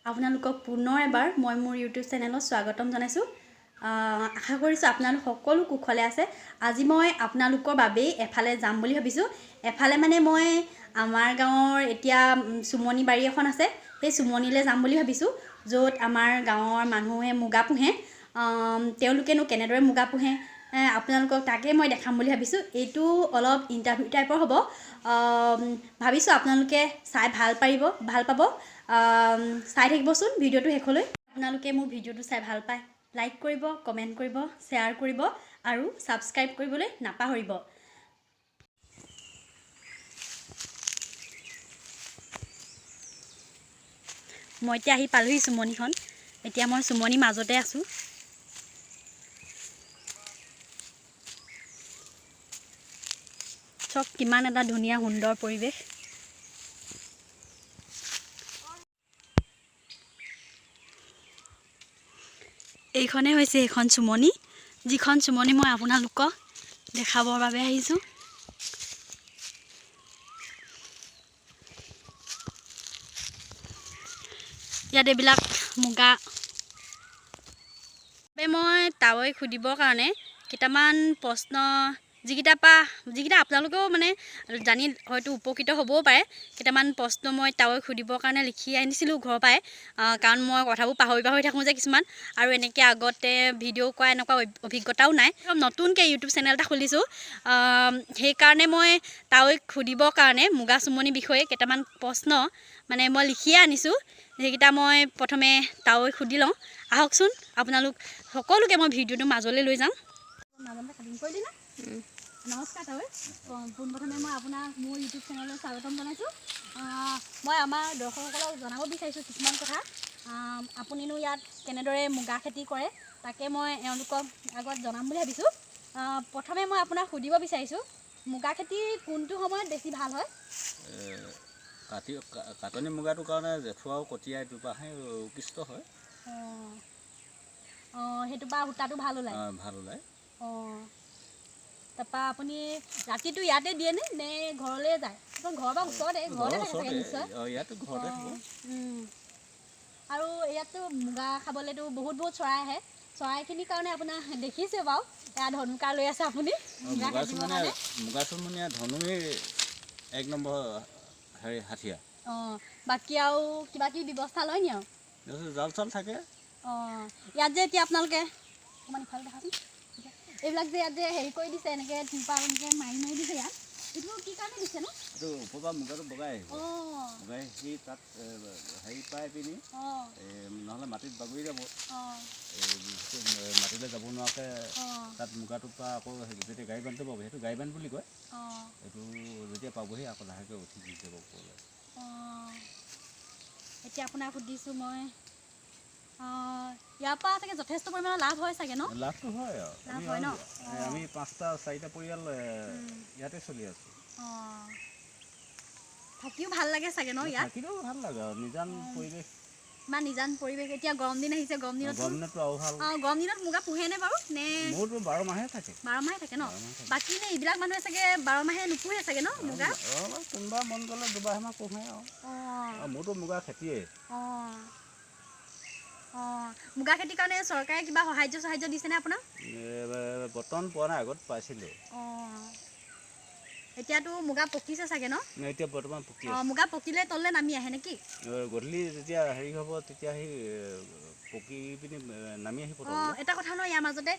আপোনালোকক পুনৰ এবাৰ মই মোৰ ইউটিউব চেনেলত স্বাগতম জনাইছোঁ। আশা কৰিছোঁ আপোনালোক সকলো কুশলে আছে। আজি মই আপোনালোকৰ বাবেই এফালে যাম বুলি ভাবিছোঁ। এফালে মানে মই আমাৰ গাঁৱৰ এতিয়া চুমনি বাৰী এখন আছে, সেই চুমনিলৈ যাম বুলি ভাবিছোঁ, য'ত আমাৰ গাঁৱৰ মানুহে মুগা পোহে। তেওঁলোকেনো কেনেদৰে মুগা পোহে আপোনালোকক তাকে মই দেখাম বুলি ভাবিছোঁ। এইটো অলপ ইণ্টাৰভিউ টাইপৰ হ'ব, ভাবিছোঁ আপোনালোকে চাই ভাল পাব। চাই থাকিবচোন ভিডিঅ'টো শেষলৈ। আপোনালোকে মোৰ ভিডিঅ'টো চাই ভাল পায় লাইক কৰিব, কমেণ্ট কৰিব, শ্বেয়াৰ কৰিব আৰু ছাবস্ক্ৰাইব কৰিবলৈ নাপাহৰিব। মই এতিয়া আহি পালোহি চুমনিখন। এতিয়া মই চুমনিৰ মাজতে আছোঁ। চাওক কিমান এটা ধুনীয়া সুন্দৰ পৰিৱেশ। এইখনেই হৈছে এইখন চুমনি, যিখন চুমনি মই আপোনালোকক দেখাবৰ বাবে আহিছোঁ। ইয়াত এইবিলাক মুগা। মই তাৱৈক সুধিবৰ কাৰণে কেইটামান প্ৰশ্ন, যিকেইটা আপোনালোকেও মানে জানি হয়তো উপকৃত হ'বও পাৰে, কেইটামান প্ৰশ্ন মই তাৱৈক সুধিবৰ কাৰণে লিখি আনিছিলোঁ ঘৰৰ পৰাই। কাৰণ মই কথাবোৰ পাহৰি পাহৰি থাকোঁ যে কিছুমান, আৰু এনেকৈ আগতে ভিডিঅ' কৰা এনেকুৱা অভিজ্ঞতাও নাই। নতুনকৈ ইউটিউব চেনেল এটা খুলিছোঁ, সেইকাৰণে মই তাৱৈক সুধিবৰ কাৰণে মুগা চুমনিৰ বিষয়ে কেইটামান প্ৰশ্ন মানে মই লিখিয়ে আনিছোঁ। সেইকেইটা মই প্ৰথমে তাৱৈক সুধি লওঁ। আহকচোন আপোনালোক সকলোকে মই ভিডিঅ'টোৰ মাজলৈ লৈ যাম। নমস্কাৰ তাৱৈ, পোনপ্ৰথমে মই আপোনাক মোৰ ইউটিউব চেনেললৈ স্বাগতম জনাইছোঁ। মই আমাৰ দৰ্শকসকলক জনাব বিচাৰিছোঁ কিছুমান কথা। আপুনিনো ইয়াত কেনেদৰে মুগা খেতি কৰে তাকে মই এওঁলোকক আগত জনাম বুলি ভাবিছোঁ। প্ৰথমে মই আপোনাক সুধিব বিচাৰিছোঁ, মুগা খেতি কোনটো সময়ত বেছি ভাল হয়? কাটনি মুগাটোৰ কাৰণে জেঠুৱা আৰু কটীয়া দুপাহে উৎকৃষ্ট হয়। অঁ, সেইটো পৰা সূতাটো ভাল ওলায়? ভাল ওলায়। অঁ, তাৰপৰা আপুনি ৰাতিটো ইয়াতে দিয়েনে নে ঘৰলৈ যায়? ঘৰৰ পৰা ওচৰতে, ঘৰতে থাকে চাগে নিশ্চয়? ইয়াতো ঘৰতে থাকোঁ। আৰু ইয়াততো মুগা খাবলৈতো বহুত বহুত চৰাই আহে, চৰাইখিনিৰ কাৰণে আপোনাৰ দেখিছে বাৰু এয়া ধনুকা লৈ আছে আপুনি। মুগা চুমনীয়া ধনুৱেই এক নম্বৰ হেৰি হাথিয়াৰ। অঁ, বাকী আৰু কিবা কিবি ব্যৱস্থা লয় নি আৰু? জাল চাল থাকে। অঁ, ইয়াত যে এতিয়া আপোনালোকে অকণমান ইফালে দেখাচোন, এইবিলাক যে ইয়াত যে হেৰি কৰি দিছে, এনেকৈ টিপা এনেকৈ মাৰি মাৰি দিছে ইয়াত, এইটো কি কাৰণে দিছে নো? এইটো ওপৰৰ পৰা মুগাটো বগাই আহিব, বগাই আহি তাত হেৰি পাই পিনি নহ'লে মাটিত বাগৰি যাব, মাটিলৈ যাব নোৱাৰাকৈ তাত মুগাটোৰ পৰা আকৌ যেতিয়া গাড়ী বান্ধটো পাব, সেইটো গাড়ী বান্ধ বুলি কয়, এইটো যেতিয়া পাবহি আকৌ লাহেকৈ উঠি গুচি যাব ওপৰলৈ। এতিয়া আপোনাক সুধিছোঁ মই, ইয়াৰ পৰা চাগে যথেষ্ট পৰিমাণৰ লাভ হয় চাগে ন? লাভটো হয় আৰু। লাভ হয় ন? আমি 5টা 4টা পৰিয়াল ইয়াতে চলি আছোঁ। অঁ, থাকিও ভাল লাগে চাগে ন ইয়াত? থাকিলেও ভাল লাগে আৰু, নিজান পৰিৱেশ। ইমান নিজান পৰিৱেশ। এতিয়া গৰম দিন আহিছে, গৰম দিনত আৰু ভাল। অঁ, গৰম দিনত মুগা পোহেনে বাৰু নে? মোৰতো 12 মাহে থাকে। 12 মাহে থাকে ন? বাকী নে এইবিলাক মানুহে চাগে 12 মাহে নোপোহে চাগে ন মুগা? কোনোবা মন গ'লে 2 মাহ পোহে আৰু। অঁ, মোৰতো মুগা খেতিয়ে। অঁ অঁ, মুগা খেতিৰ কাৰণে চৰকাৰে কিবা সাহাৰ্য সাহাৰ্য দিছেনে আপোনাক? বৰ্তমান পোৱা নাই, আগত পাইছিলোঁ। অঁ, এতিয়াতো মুগা পকিছে চাগে ন? এতিয়া বৰ্তমান পকি আছে। অঁ, মুগা পকিলে তললৈ নামি আহে নেকি? গধূলি যেতিয়া হেৰি হ'ব তেতিয়া সেই পকি পিনি নামি আহিব। অঁ, এটা কথা নহয়, ইয়াৰ মাজতে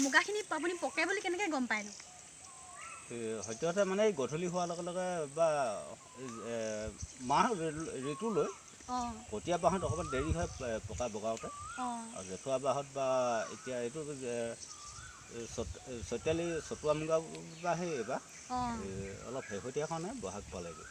মুগাখিনি আপুনি পকে বুলি কেনেকৈ গম পায়নো? সদ্যহতে মানে গধূলি হোৱাৰ লগে লগে বা মাহ ঋতু লৈ কটীয়া বাঁহত অকণমান দেৰি হয় পকা বগাওঁতে, আৰু জেঠুৱা বাঁহত বা এতিয়া এইটো চৈতালি চতুৱা মুগা বা সেই এইবাৰ অলপ শেহতীয়া কাৰণে বহাগ পালেগৈ।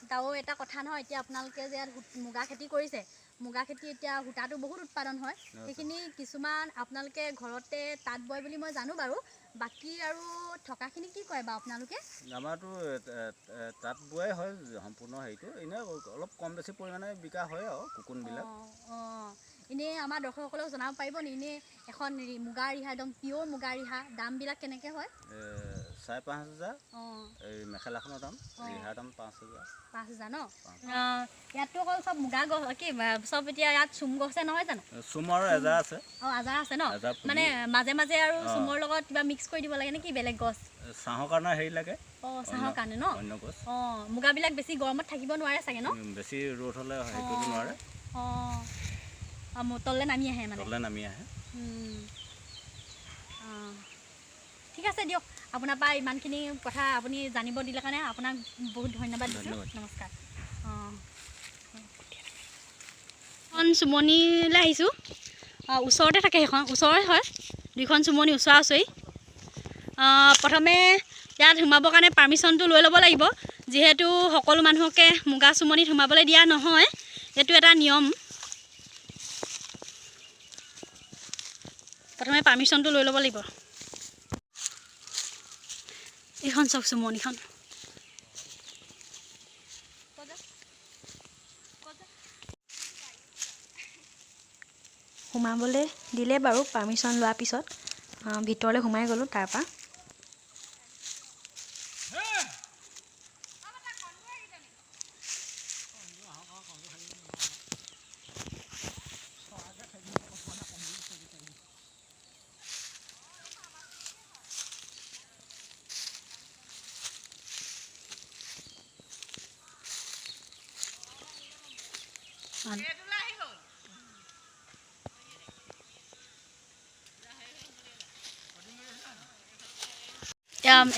তাৰো এটা কথা নহয়, এতিয়া আপোনালোকে যে ইয়াত মুগা খেতি কৰিছে, মুগা খেতি এতিয়া সূতাটো বহুত উৎপাদন হয়, সেইখিনি কিছুমান আপোনালোকে ঘৰতে তাঁত বয় বুলি মই জানো বাৰু, বাকী আৰু থকাখিনি কি কৰে বাৰু আপোনালোকে? আমাৰতো তাঁত বোৱাই হয় সম্পূৰ্ণ হেৰিটো, এনেই অলপ কম বেছি পৰিমাণে বিকা হয় আৰু কুকুনবিলাক। অঁ, এনেই আমাৰ দৰ্শকসকলক জনাব পাৰিব নি, এনেই এখন মুগা ৰিহা, একদম পিয়'ৰ মুগা ৰিহা দামবিলাক কেনেকৈ হয়? 5,500। অঁ। এই মেখেলাখনৰ দাম, ৰিহাৰ দাম 5,000। 5,000 ন? ইয়াততো অকল চব মুগা গছ কি চব এতিয়া ইয়াত চুম গছে নহয় জানো? চুম আৰু এজাৰ আছে। অঁ, আজাৰ আছে ন? আজাৰ পুলি। মানে মাজে মাজে আৰু অঁ। চুমৰ লগত কিবা মিক্স কৰি দিব লাগে নেকি বেলেগ গছ? চাহৰ কাৰণে হেৰি লাগে। অঁ, চাহৰ কাৰণে ন? অন্য গছ। অঁ, মুগাবিলাক বেছি গৰমত থাকিব নোৱাৰে চাগে ন? বেছি ৰ'দ হ'লে হেৰি কৰিব নোৱাৰে। অঁ, তললৈ নামি আহে মানে। তললৈ নামি আহে। অঁ, ঠিক আছে দিয়ক, আপোনাৰ পৰা ইমানখিনি কথা আপুনি জানিব দিলে কাৰণে আপোনাক বহুত ধন্যবাদ দিছোঁ। ধন্যবাদ। নমস্কাৰ। অঁ, এখন চুমনিলৈ আহিছোঁ। অঁ, ওচৰতে থাকে সেইখন, ওচৰতে হয় দুইখন চুমনি ওচৰা ওচৰি। প্ৰথমে ইয়াত সোমাবৰ কাৰণে পাৰ্মিশ্যনটো লৈ ল'ব লাগিব, যিহেতু সকলো মানুহকে মুগা চুমনিত সোমাবলৈ দিয়া নহয়, এইটো এটা নিয়ম। প্ৰথমে পাৰ্মিশ্যনটো লৈ ল'ব লাগিব। এইখন চাওক চুমনিখন। সোমাবলৈ দিলে বাৰু পাৰ্মিশ্যন লোৱাৰ পিছত ভিতৰলৈ সোমাই গ'লোঁ। তাৰপৰা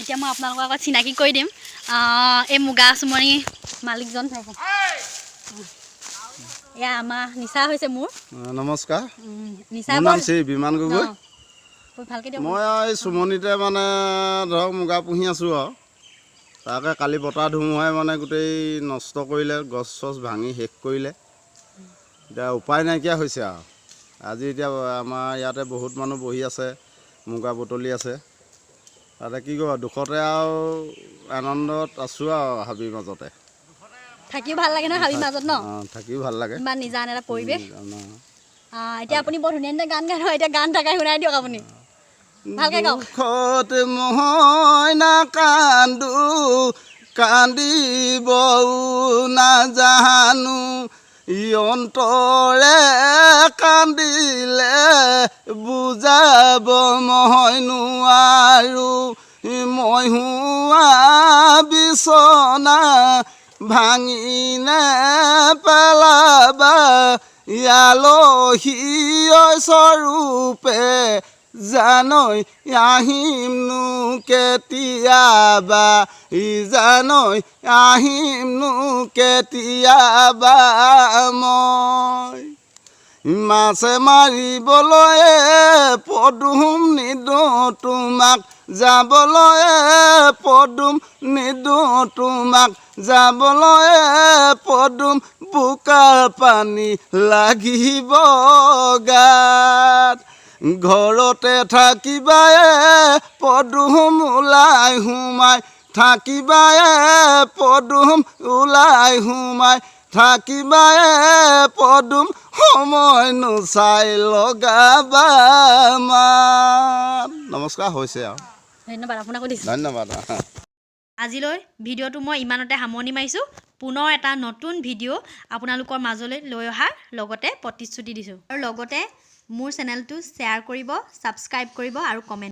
এতিয়া মই আপোনালোকৰ আগত চিনাকি কৰি দিম এই মুগা চুমনি মালিকজন। এয়া আমাৰ নিচা হৈছে মোৰ। নমস্কাৰ। নিচা। মোৰ নাম শ্ৰী বিমান গগৈ। ভালকৈ দিয়ক। মই এই চুমনিতে মানে ধৰক মুগা পুহি আছোঁ আৰু তাকে কালি বতাহ ধুমুহাই মানে গোটেই নষ্ট কৰিলে, গছ চছ ভাঙি শেষ কৰিলে। এতিয়া উপায় নাইকিয়া হৈছে আৰু। আজি এতিয়া আমাৰ ইয়াতে বহুত মানুহ বহি আছে, মুগা বুটলি আছে। তাতে কি কৰিব, দুখতে আৰু আনন্দত আছোঁ আৰু হাবিৰ মাজতে। থাকিও ভাল লাগে ন হাবিৰ মাজত ন? অঁ, থাকিও ভাল লাগে, ইমান নিজান এটা পৰিৱেশ। এতিয়া আপুনি বৰ ধুনীয়া ধুনীয়া গান গায় নহয়, এতিয়া গান এটা গাই শুনাই দিয়ক আপুনি, ভালকৈ গাওক। দুখত মই নাকান্দো, কান্দিবও নাজানো, অন্তৰে কান্দিলে বুজাব মই নোৱাৰো। মই হোৱা বিচনা ভাঙি নেপেলাবা, আলহী স্বৰূপে জানৈ আহিমনো কেতিয়াবা, জানৈ আহিমনো কেতিয়াবা। মই মাছে মাৰিবলৈ পদুম নিদো তোমাক যাবলৈ, পদুম নিদো তোমাক যাবলৈ, পদুম বোকা পানী লাগিব গাত। ঘৰতে থাকিবা পদুম ওলাই সোমাই থাকিবা, পদুম ওলাই সোমাই থাকিবা, পদুম সময় নোচাই লগাবা মাত। নমস্কাৰ, হৈছে আৰু। ধন্যবাদ আপোনাকো দিছোঁ। ধন্যবাদ। আজিলৈ ভিডিঅ'টো মই ইমানতে সামৰণি মাৰিছোঁ। পুনৰ এটা নতুন ভিডিঅ' আপোনালোকৰ মাজলৈ লৈ অহাৰ লগতে প্ৰতিশ্ৰুতি দিছোঁ, আৰু লগতে মোৰ চেনেলটো শ্বেয়াৰ কৰিব, ছাবস্ক্ৰাইব কৰিব আৰু কমেণ্ট